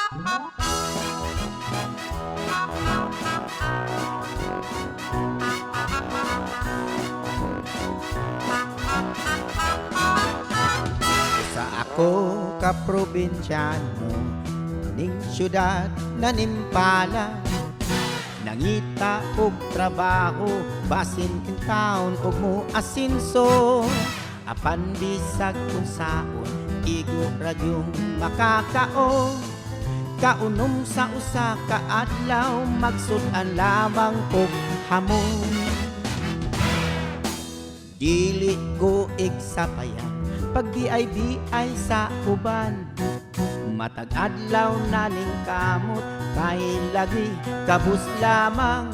Sa ako ka probinsyano ning syudad na nimpala, nangita og trabaho basin taon og mo asinso, apan bisag kun saon igo ra gyung makakaon. Kaunom sa usa ka adlaw, magsud-an lamang og hamon. Dili ko igsapayan pag di ay sa uban. Matag adlaw na ning kamot kay lagi kabus lamang.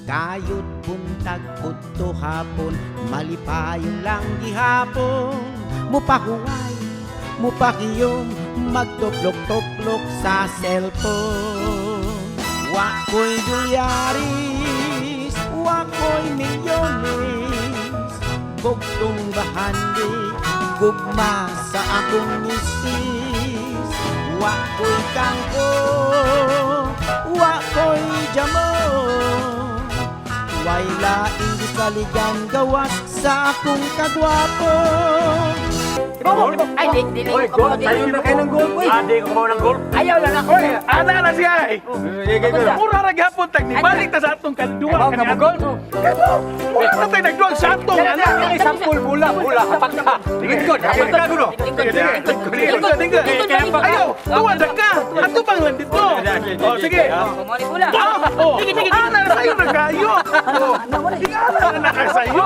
Kayod buntag udto hapon, malipayon lang gihapon. Mupahuway, mupakiyom, magtuplok-tuplok sa cellphone. Wa ko'y dolyaris, wa ko'y milyones, bugtong bahandi, gugma sa akong misis. Wa ko'y kangko, wa ko'y jamo, way laing gisaligan gawas sa akong kagwapo. Ay, di, di, di, ko di. Tayo na kayo ng golf, oy. Ah, di ko kamo ng golf. Ayaw lang ako. Oy, ana na siya eh. Mura ra gyapon tag nibalik ta sa atong kadua Kabaw ka mo golf? Kabaw. Mura na tay nagduang sa atong ana. Sampul bula, bula, hapak ka. Lingkod, hapak ka gulo. Lingkod, lingkod. Ayaw, tuwa na ka. Ato bang lang dito? Oh, sige. Kumori pula. Ah, oh. Ana na sa'yo na kayo. Oh. Ana na kayo sa'yo.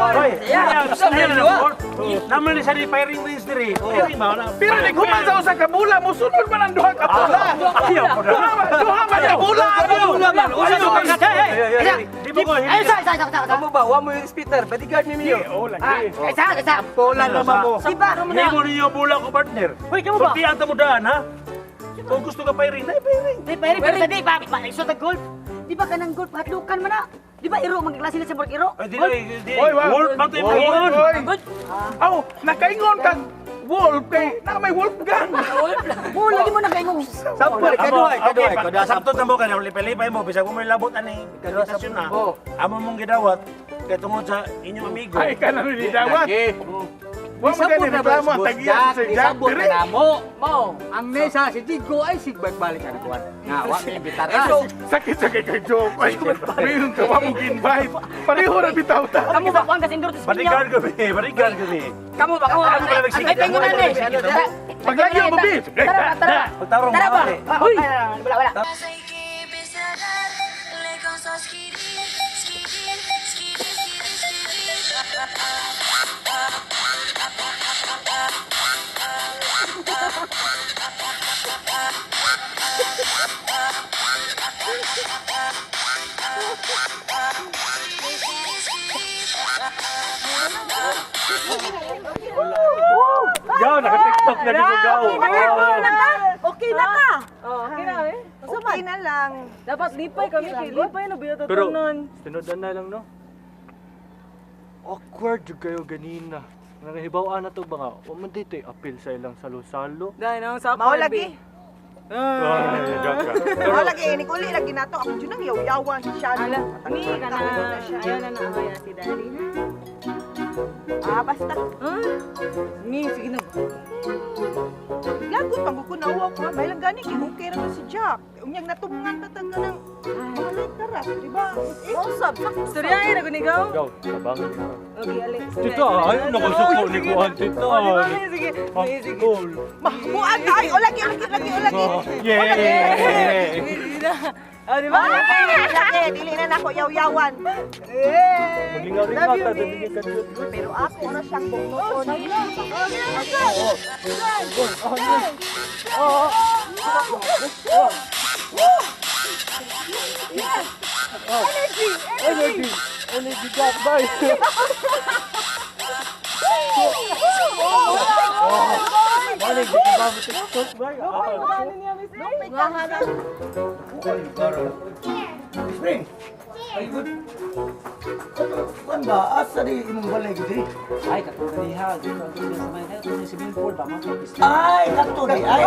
Naman ni sa di firing range diri. Firing ba wala? Pero naghuman sa usa ka bula, musunod man ang duha ka bula. Ayaw ko na. Duha man ka bula. Bula man, usa Ayaw. ka ka. Di ba ko? Ay, isa, isa, isa, isa. Kamu ba, wa mo yung speaker, bodyguard ni Mio. Oh, lagi. Isa, isa. Bola naman mo. Di ba? Hindi mo ninyo bula ko, partner. Hoy, kamo ba? Sulti ang tamudaan, ha? Kung gusto ka firing, na firing. Di, pwede, pwede, di ba? Pa, iso tag golf. Di ba kanang golf hatlukan man na? Di ba iro magklase na sa Borg iro? Ay, di, Golf. di, di. Oy, wa. Wolf man to Oy, yung oy. Golf. Aw, nakaingon kag wolf kay na may wolf gang. Oh, lagi mo na kaingong. Sampul, kaduhay, kaduhay. Okay, sabtot na mo ka na lipay-lipay mo bisag mo may labot ani invitasyon na. Amo mong gidawat kay tungod sa inyong amigo. Ay ka na ni dawat. Wa man Sabot gani na ba reklamo ang tagiya sa Jack Sabot diri. na mo. Mo, ang mesa si Jigo ay sigbag balik ang kuwan. Nga, wa may imbitar. Sakit sa kay kay joke. Ay, pareho ka wa mo invite. Pareho ra bitaw ta. Kamu ba kuan kasi indor Bodyguard ko be, bodyguard ko be. Kamu ba? Kamu ba? Ano ba nagsikip? Ay, pengen na ni. Paglagyo mo bi. Tara, tara. Pagtarong Tara ba? mo, Uy, wala, wala. Gaw, naka-TikTok na dito, gaw. Okay na ka. Okay na eh. Okay na lang. Dapat lipay kami kay lipay no biya Pero, tatanan. tinudan na lang, no? Awkward jud kayo ganina. Nangahibaw na to ba nga? Wa man dito appeal sa ilang salo-salo. Dai na sa Mao lagi. Ay, joke ka. Mao lagi ini uli lagi nato. Ako jud nang yaw-yawan si Shano. Ala, ni ka na. Ayaw na na ayaw si daddy ha. Ah, basta. Huh? Ni sige na. Lagot pang ko nauwa ko. May lang gani kay okay ra to si Jack. Unyag natungan ta ta ng mga letra, di ba? Eh, Usab, Storya ay na gunigaw. Gaw, tabang. Okay, ali. Tita, ayaw na ko sa ni kuan, tita. Oh, di ba? Sige. Sige, sige. Cool. Mahuan ay, o lagi, lagi, lagi, o lagi. Yeah. Sige na. Oh, di ba? Lagi, dili na nako yaw-yawan. Maglingaw-lingaw Love you, ta, miss. dali ka jud. Pero ako na siyang bugnoon. Energy. Energy got bye. Mali, di ka ba mo TikTok ba? Ah, Spring. Ay, good. Kuan ba? Asa di imong balay gid? Ay, katong kaniha. Dito ang sa may kato sa swimming pool ba mo? Ay, kato di ay.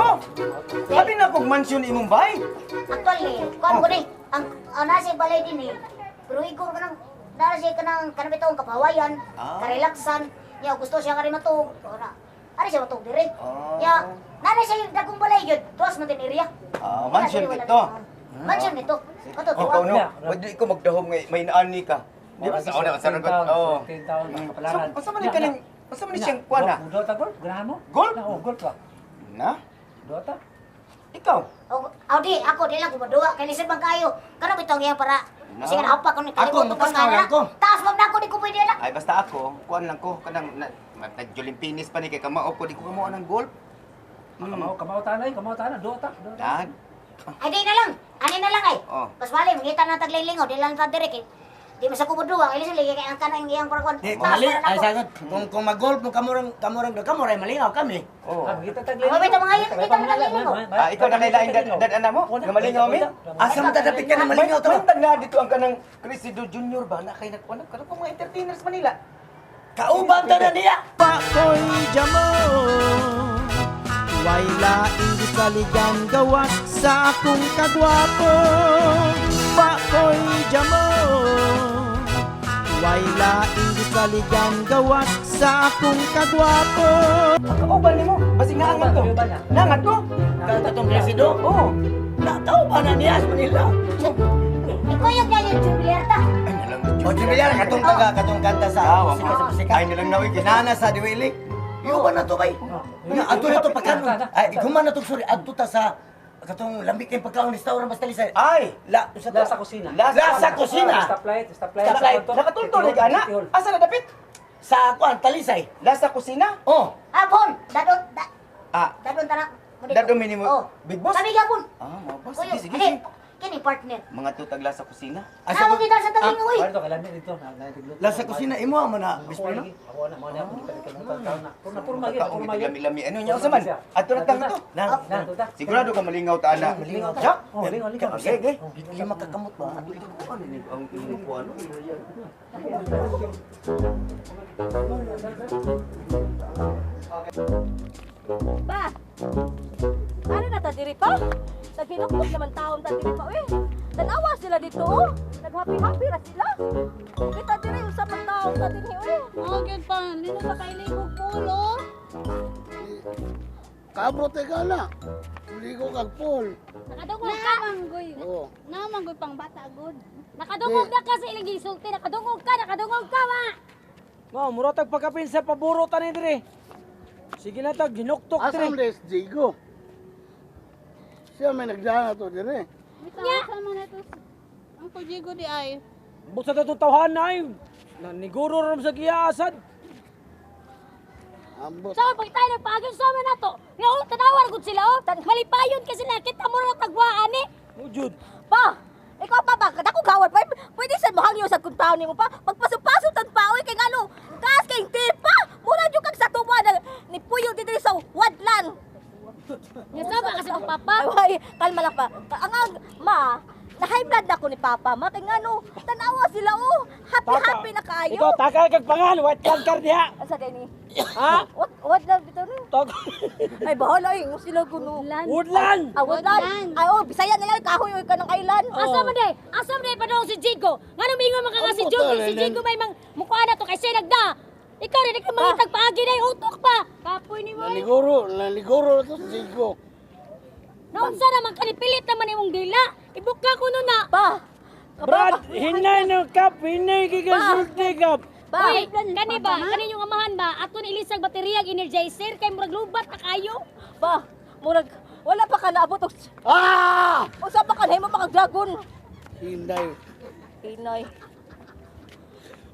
Sabi na kog mansion imong bay. Actually, kuan ko ni, ang ang nasa balay din eh. Pero igor ka nang nasa ka nang kanang bitong kapawayan, karelaksan. Nya gusto siya kari matuog. Ora. Ari siya matuog dire. Nya nanay siya yung dagkong balay yun. Tuwas man din area. Ah, mansion dito. Mansion dito. Kato Oh, tuwa. ikaw no. Pwede ko magdahom ngay may naani ka. Di ba sa una sa ragot? Oo. 10 taon So, unsa man ni kaning unsa man ni siyang kuan na? Dota golf, ganahan mo? Golf? Na, oh, golf ba? Na? Dota? Ikaw? O, aw di ako di lang ko maduwa kay lisod man kayo. Kanang bitong iya para No. sige na hapak ko ni Ako, kalimot ko mapasnaw nga lang ko. Taas mo na ako di ko pwede na. Ay basta ako, kuan lang ko kanang nagjulimpinis pa ni kay kamao ko di ko kamao ng golf. Kamao, kamao tanay, kamao tanay, dota, dota. Dad. Ay di na lang. Ani na lang ay. Oh. Mas mali mangita na taglingaw di lang ta dire kay di man sa ko maduwa kay lisod lagi kay ang kanang iyang para kuan. Di, Taas mali, man na ay ako. sagot, kung mag-golf mo kamurang kamurang do kamuray malingaw kami. Oh. Ah, kita taglingaw. Ang mabita mga yun, kita mga taglingaw. Ah, ikaw na kailain dad ana mo? Nga malingaw mi? Asa man tadapit ka na malingaw to? Mantag na dito ang kanang Cresido Junior ba na kay nagkuan kanang mga entertainers Manila. Kauban ta na niya. Pakoy jamo. Way laing gisaligan gawas sa akong kagwapo. Pakoy jamo. Way laing gisaligan gawas sa akong kagwapo. Ang kauban nimo, basig naangat to. Nangat ko? Katong presido? Oo. Na kauban na niya sa Manila. Ikuyog na yung Julieta. Ay nalang O Julian, katong taga katong kanta sa musika sa musika. Ay nalang nawig. Nana sa Diwili. Iyo na to bay. Nga adto na to pagkaon. Ay iguman na to sorry adto ta sa katong lamig kay pagkaon restaurant basta lisa. Ay, La usa to. Lasa kusina. Lasa kusina. Stoplight, stoplight. Stoplight. Nakatultol ka na. Asa na dapit? Sa kuan Talisay. Lasa kusina? Oh. Apon, dadon da, Ah, dadon tanak. Dadon minimo. Oh. Big boss? Kami gapon. Ah, mga boss. Kuyog. Sige, sige. Hindi, sige. kini partner. Mga tutag lasa kusina. Asa Namo kita sa taglingaw oy. Ano to, kailan dito? Lasa kusina imo mo na Ako bisprino. lagi. Ako na, mo na ako taon na. Purma purma gyud, Kaong purma gyud. lami-lami. Ano niya usa man? Adto na tang to. Na. Na, tuta. Sigurado ka malingaw ta ana. Malingaw ta. Jack. Oh, lingaw, lingaw. Okay, okay. Lima ka kamot ba? Ano ni ang imong kuano? Pa! Ano na ta diri pa? Naghinuktok naman taon ta diri pa eh. Tanawa sila dito oh. Naghappy-happy ra sila. Kita diri usa man taon ta dinhi eh. Oh, gyud pa, hindi na sa kailigog pool, oh. Kabote ka na. Ligo kag pool. Nakadungog ka. Namanggoy. Oo. Namanggoy pang bata gud. Nakadungog na ka sa ilang gisulti, nakadungog ka ma. Mao, mura tag pagkapin sa paburo tani dire. Sige na tag ginuktok Asa dire. man des Jigo? Siya may nagdana to dire. Bitaw sa man ito. Ang kujigo di ay. Buksa ta tong tawhan na ay. Naniguro ra sa giyaasad. Ambot. Sa pag tayo nagpaagin sa amin nato. Nga oh, tanawa ra gud sila oh. Malipayon kasi nakita mo na tagwaan eh. Ujud. Pa, ikaw pa ba? Dako gawad pa. Pwede sad mohangyo sa kung taon nimo pa. Pagpaso-paso tan pa oy kay ngano. Kaas kay tipa. Mura jud kag sa tuwa na ni puyo diri sa wadlan. Nya sama kasi ang papa. Ay, kalma lang pa. Ang ang ma, na high blood ako ni papa ma kay ngano. Tanawa sila oh. Happy happy na kaayo. Ikaw takal kag pangal, white card card diha. Asa kay ni? Ha? What what lang bitaw ni? Tag Ay bahala ay sila kuno. Woodland. Ah, woodland. Ay oh, Bisaya na lang kahoy oy kanang island. Asa man day? Asa man day padong si Jigo? Ngano mingon man ka nga si Jigo, si Jigo may mang mukha na to kay siya nagda. Ikaw rin ikaw mangitag paagi na utok pa. Kapoy ni mo. Naliguro, naliguro na to si Jigo. Naunsa naman kanipilit naman imong dila. Ibuka ko no na. Pa. Brad, hinay no kap, hinay kay sulti kap. Pa. Uy, kani ba? Kani yung amahan ba? Ato ni ilisag baterya ang energizer kay murag lubat na kayo. Pa, murag wala pa ka naabot og Ah! Usa pa ka nahimo pa kag dragon. Hinday. Pinoy.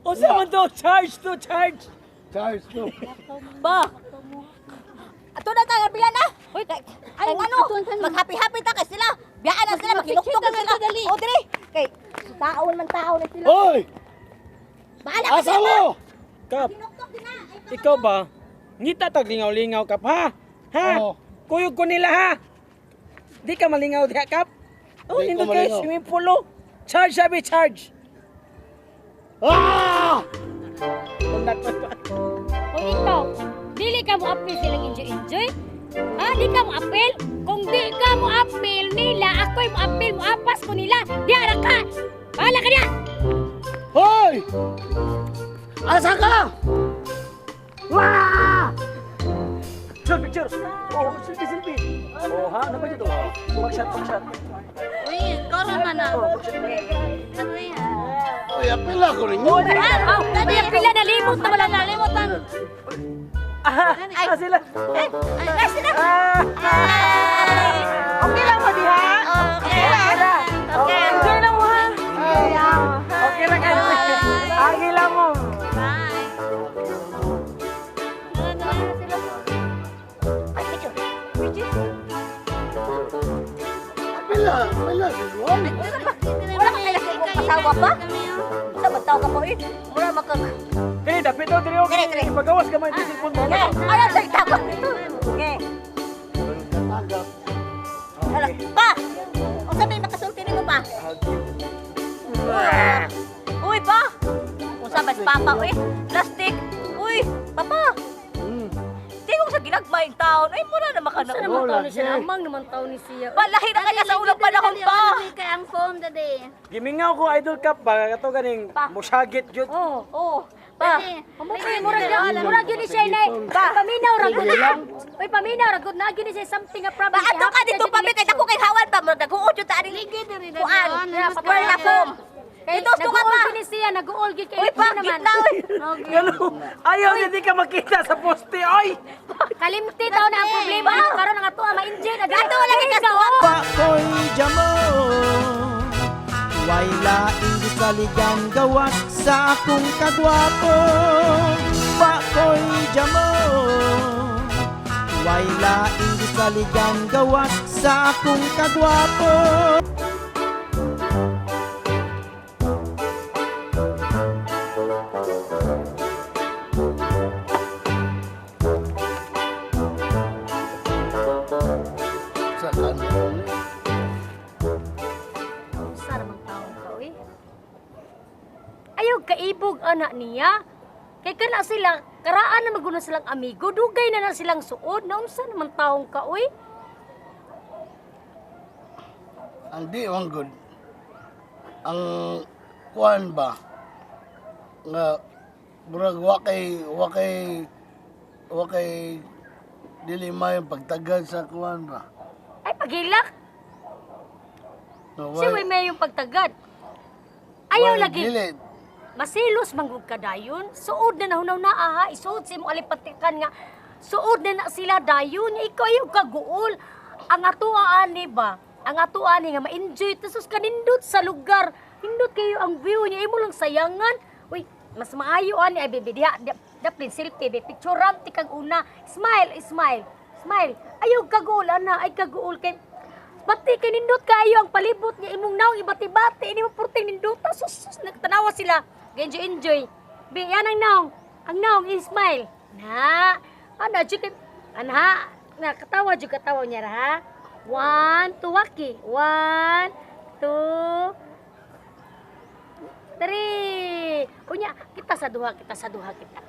Usa man to, charge to charge. Charge to. Ba. Ato na tayo biyan ah. Uy, Ay, ano, mag-happy-happy ta kay sila. Biyaan na sila, maghinuktok na sila. O diri, kay taon man tao na sila. Hoy! Bahala ka Asa sila. mo? Kap, Hinuktok din na. Ay, ikaw ba? Ngita tag lingaw-lingaw kap ha? Ha? Oo. Kuyog ko nila ha. Di ka malingaw diha kap. Oh, Di ko nindot kayo malingaw. swimming pool oh. Charge sabi charge. Ah! Kung ikaw, dili ka mo apil silang enjoy-enjoy? Ha? Di ka mo apil? Kung di ka mo apil nila, ako'y mo apil, mo apas ko nila. Di ara ka! Bahala ka niya! Hoy! Asa ka? Wah! Picture, picture. Oh, selfie, selfie. Oh, ha? Ano ba dito? Pag-shot, pag-shot. Uy, karon man na. Oy, apil ako ninyo. Ah, oh, ay, pila nalimot na wala Nalimutan. Ah, sila. Ay, sila. Okay lang ba diha? Okay lang. Okay. Enjoy lang mo ha. Okay lang kayo. Agi lang mo. Bye. Ay, picture. Picture. Apil na, apil na si Juan. Wala kang kailangan mong asawa pa? Sa bataw ka pa eh. Mura makag... Kini, dapit daw, diri. Diri, diri. Pagawas ka man yung cellphone mo. Okay. Ayaw sa itapang nito. Okay. Tagap. Hala, pa! Unsa may makasulti nimo pa? Uy, pa! Unsa ba si papa uy? Plastic. Uy, papa. Tingog sa ginagmay taon. Ay, mura na makana. Sa naman taon ni siya, amang naman taon ni siya. Palahi na kaya sa ulang panahon pa. Kay ang phone dadi. Gimingaw ko idol cup ba kato ganing musagit jud. Oh. Oh, pa. Amo kay murag murag yun ni siya inay. Paminaw ra gud. Uy, paminaw ra gud na gyud ni siya something a problem. Ba ato ka dito pa kay dako kay hawan pa murag naghuot jud ta aning kuan. Pearl na foam. Kay Dito ka pa. nag-uol gyud ni siya, nag-uol gyud kay Uy, pa, naman. gitna uy. Ngano? Ayaw hindi ka makita sa poste oy. Kalimti daw na ang problema nimo karon ang ato ma-enjoy na Ato lagi ka suwat. Pakoy jamo. Way laing gisaligan gawas sa akong kagwapo. Pakoy jamo. Way laing gisaligan gawas sa akong kagwapo. Sa kanon. Unsa namang taon ka uy? Ayaw kaibog ana niya. Kay kana sila, karaan na maguno silang amigo, dugay na na silang suod, naunsa naman taong ka uy? Ang di ang good. Ang kuan ba nga murag wa kay dili may pagtagad sa kuan ba. Ay pagilak, Nga siya way may yung pagtagad. Ayaw way lagi. Dili Masilos manggug ka dayon. Suod na nahunaw na aha, isuod sa imong alipatikan nga. Suod na na sila dayon. Nya ikaw ayaw kaguol. Ang atuaan ni ba? Ang atuaan ni nga ma-enjoy ta sus kanindot sa lugar. Nindot kayo ang view niya imo lang sayangan. Uy, mas maayo ani ay bebe diha. Daplin selfie be picturean ti kag una. Smile, smile. Smile. Ayaw kaguol ana, ay kaguol kay Bati kay nindot kayo ang palibot niya imong naong ibati-bati ini mo purting nindota sus, sus nagtanawa sila. Enjoy enjoy. Bi yan ang naong. Ang naong smile. Na. Ana jud kay anha na katawa jud katawa niya ra ha. One, two, waki. One, two, three. Unya, kita sa duha, kita sa duha kita.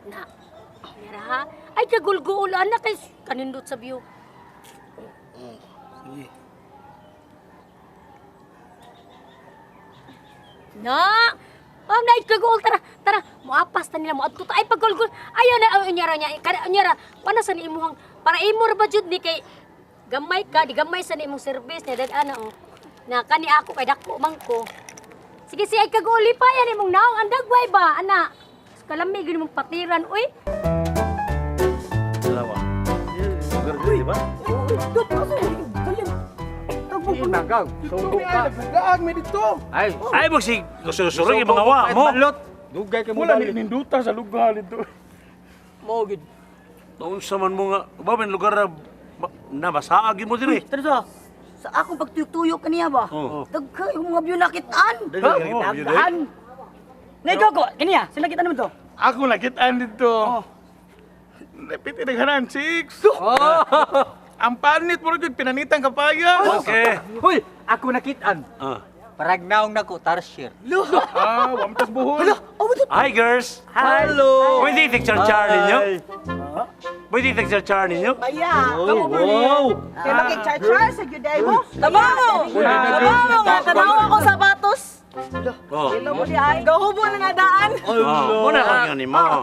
Na. Niya ra ha. Ay kagulguol ana kay kanindot sa view. Sige. Na! Oh, na kagul tara, tara. Moapas ta nila moadto ta ay pagulgul. Ayaw na ay unyara niya. Kada unyara, pana sa ni imuhang para imo ra ba jud ni kay gamay ka, di gamay sa ni imong service ni dad ana oh. Na kani ako kay dako man ko. Sige si ay kaguli pa yan imong naong ang dagway ba ana. Kalami gyud imong patiran uy. Dalawa. Lugar diri, di ba? Nagaw, Dito mi ay nagagaag mi dito. Ay, Ay mo si susurog yung mga wa mo. Balot. Dugay kay mo Wala ni balik. ninduta sa lugar dito. Mo gid. Unsa man mo nga, ba man lugar na na masaag mo diri. Tara sa sa akong pagtuyok-tuyok kaniya ba? Oo. Dagka yung mga view nakitaan. Daghan. Na ikaw ko, kaniya, sila kita naman to. Ako nakitaan dito. Lepit inaghanan, chicks. Oh. Ang panit mo jud pinanitang kapaya. Okay. Hoy, ako nakitaan. Ah. Parag naong nako tarsier. Ah, wa man tas buhol. Hi, girls. Hello. Pwede picture char ninyo? Pwede picture char ninyo? Baya. Wow. Kay makig-char-char sa gyud mo. Tama mo! Tama mo nga, tanaw ako sapatos. Oh. Ilo mo di ay. Gahubo na nga daan. Oh, muna ka nga ni mo.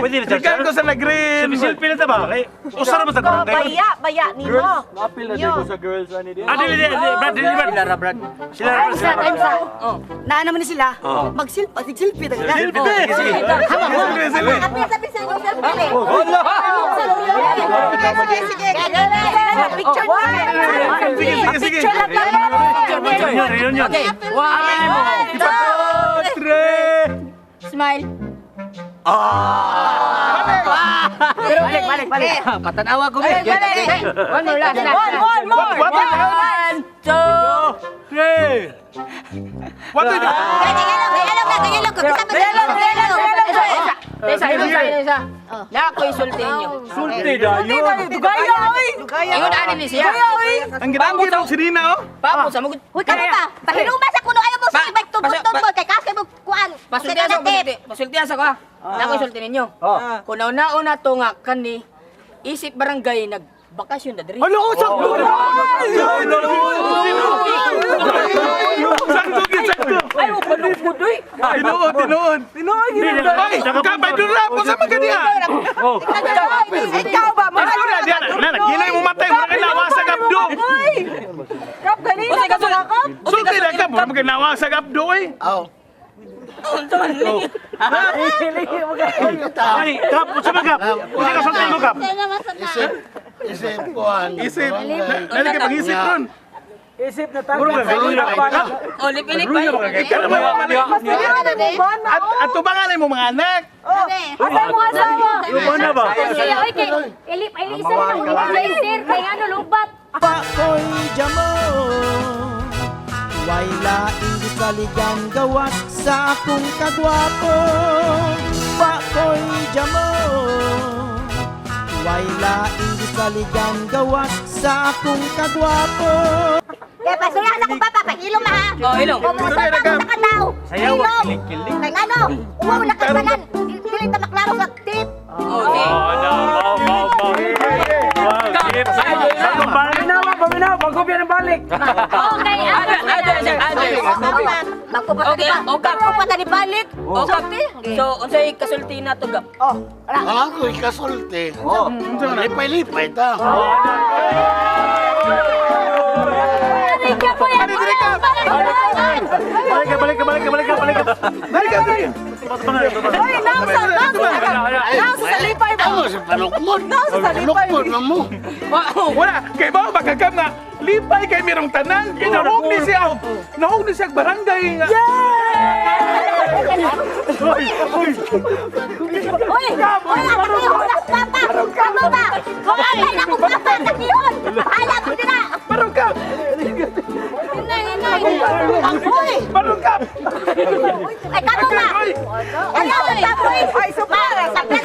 Pwede picture char? Ricardo sa nagrin. Selfie na ta ba? Kay usa ra ba sa karon kay? Baya, baya nimo. Naapil na dito sa girls ani din. Ah, dili dili, dili, Brad, dili Brad. Sila ra Brad. Sila ra, sila ra. Naa naman ni sila. Oh. Mag-selfie, talaga. Selfie, sige. Selfie, selfie. Apil sa picture yung selfie. Sige, sige, sige. Picture na. Sige, sige, sige. Picture lang lang. Yun, yun, yun. Okay. One, two, Tre. Smile. Pero balik balik balik. Patanawa ko be. One more last, last. One more. What? One, two. Three. What did Kaya kaya lang, kaya lang. Isa, isa, isa. Na ako isulti ninyo. Sulti dayon. Dugaya oy. Dugaya. Ingon ani ni siya. Dugaya oy. Ang ginanggi ng si Nina, oh. Papo sa mugod. Uy, kamo ba? Pahinuma sa kuno ayaw mo sa ibang tubod-tubod kay kasi mo kuan. Pasultihan sa ko, pasultihan sa ko ha. Na ako isulti ninyo. Kung nauna-una to nga kani isip barangay nagbakasyon na diri. Alo, sakto! Sakto, gid, sakto! Ay, mo panugod oy. Tinuod, tinuod. Tinuod gyud. Ay, kapay doon ra po sa mga diha. Ikaw ba? Ano na diha? Na, nagilay mo matay, mura kay lawa sa gabdo. Oy. Kap ganina Unsay ka kasul- mga kap. Sulti na ka, mura kay lawa sa gabdo eh. Aw. Ay, kap, usa ba kap? Usa ka sulti mo kap? Isip, isip kuan. Isip. Nani kay pag-isip ron. Isip na tayo. Mura ka kap. Oh, lipilipay. Kaya naman mali. Mas na mo ba na? At ato ba nga mo mga anak? Asa mo asawa? Ano na ba? Oy, kay Elip, ay isa na mo sir kay ano lubat. Pakoy jamo Way laing gisaligan gawas sa akong kagwapo. Pakoy jamo Way laing gisaligan gawas sa akong kagwapo. Kaya pasuryahan ako papa, pahilom ha. Oh, hilom. Kumusta pa mo sa kanaw? Sayaw, Hilom. kilig-kilig. Kay ngano, uwaw na kay tanan. Dili ta maklaro sa tip. Oh, di. Oh, no, wow, wow, wow. Wow, tip. Sakto balik. Paminawa, paminawa, pagkopya ng balik. Okay, Other, others, others. Magpupata Okay, okay. Magpupata ni balik. Oh, kap. Sulti. So, unsay kasulti na to gap? Oh, ala. Ang ako'y kasulti. Lipay-lipay ta. Balik ka po yan. Dali, dali ka. Balik ka, balik ka, balik ka, balik ka, balik ka. Dali ka, dali. Oy, now sa now sa now sa lipay ba? Ako sa panukmod. Now sa lipay. Panukmod na mo. Wala, kay ba makakam nga lipay kay mirong tanan. Kay nahog ni siya. Nahog ni siya barangay nga. Uy, uy, ang takihon na papa. Kamo ba? Kumapay na akong papa, takihon. Hala ko dira. Barong ka. Inay, inay. Uy, Barong ka. ay kamo ba? Ayaw sa taboy. Ay, sobra. Sa plan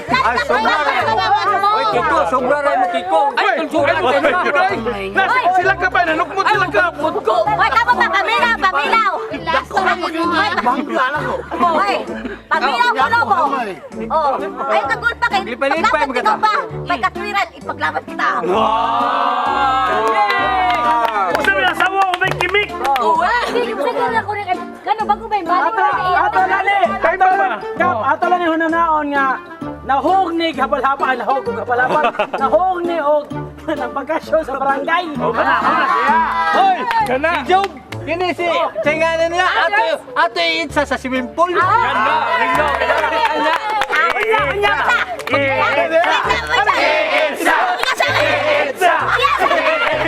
Oy, Kiko, sobra ra mo Kiko. Ay, tulsuran Ay, ay, Nasa sila ka pa, nanukmot sila ka. ko. Uy, kamo ba? Paminaw, paminaw. Bangga lang ko. Uy, paminaw ko no mo. Oh, ay kagul pa kay Lipay-lipay, paglaban maganda. kita ba? May katwiran, ipaglaban kita. Usa ba asawa o may kimik? Hindi ko sa ko rin. Kano bago ba yung balik? Ato lali. Kay ba? Kap, ato lang ni hunanaon nga nahog ni kapalapa, nahog og kapalapa, nahog ni og ng bakasyon sa barangay. Oh, kana, kana siya. Hoy, Kana. si Job. Kini si tingnan niya ato ato itsa sa swimming pool. Ganda, ganda, ganda. Unya, unya. Itsa! Itsa! Itsa!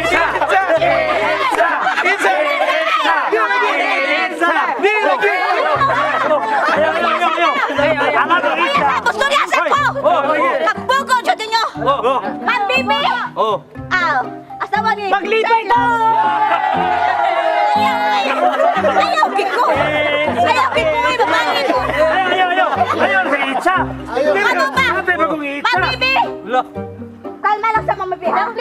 Itsa! Isa. Itsa! Di lagi. Ayaw, ayaw, ayaw, ayaw. Tama to, Itsa. Gusto niya sa ko. Kabugo jud ninyo. Oh, Ma'am Bibi. Oh. Ah, asawa ni Maglipay ta. Ayaw, ayaw. Ayaw kiko. Ayaw kiko, ay babae ko. Ayaw, ayaw, ayaw. Ayaw sa Itsa. Ano ba? Ano tayo bagong Itsa? Ma'am Bibi. Lah. Kalma lang sa Ma'am Bibi. Kamo.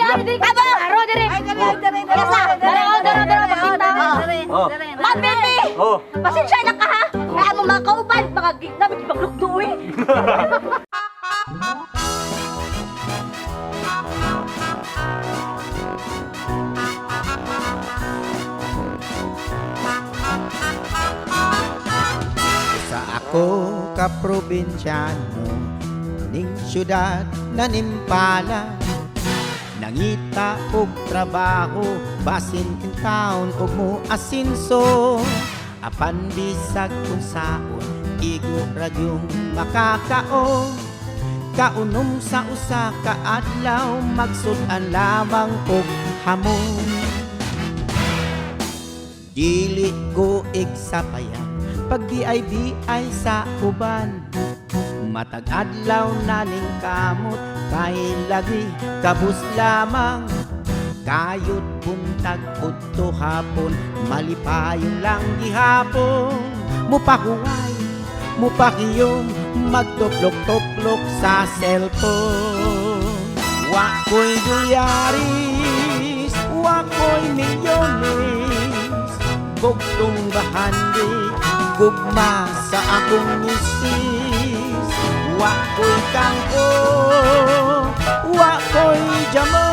Aro dire. Ay, dali, dali, dali. Yasa. Daro, daro, daro, pakita. Oh. Ma'am Bibi. Oh. Pasensya na ka ha. Kaya mo mga kauban, mga namin maglukdo eh. Sa ako ka probinsyano ning syudad na nimpala, nangita og trabaho basin in town og mo asinso, apan bisag kun saon igo ra gyung makakaon. Kaunom sa usa ka adlaw, magsud-an lamang og hamon. Dili ko igsapayan pag BIBI sa uban. Matag adlaw na ning kamot kay lagi kabus lamang. Kayot buntag udto hapon, malipayon lang gihapon. Mupahuway, mupakiyom, magtuplok-tuplok sa cellphone. Wa ko'y dolyaris, wa ko'y milyones, bugtong bahandi, gugma sa akong misis. Wa ko'y kangko, wa ko'y jamo,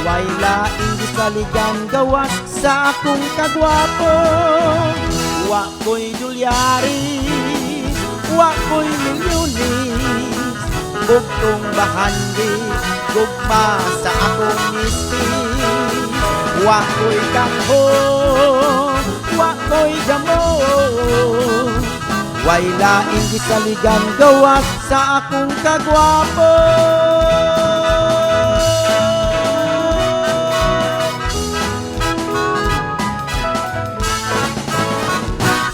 way laing gisaligan gawas sa akong kagwapo. Wa ko'y dolyaris, wa ko'y milyones, bugtong bahandi, gugma sa akong misis. Wa ko'y kangho, wa ko'y damo, way laing gisaligan gawas sa akong kagwapo.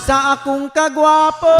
Sa akong kagwapo.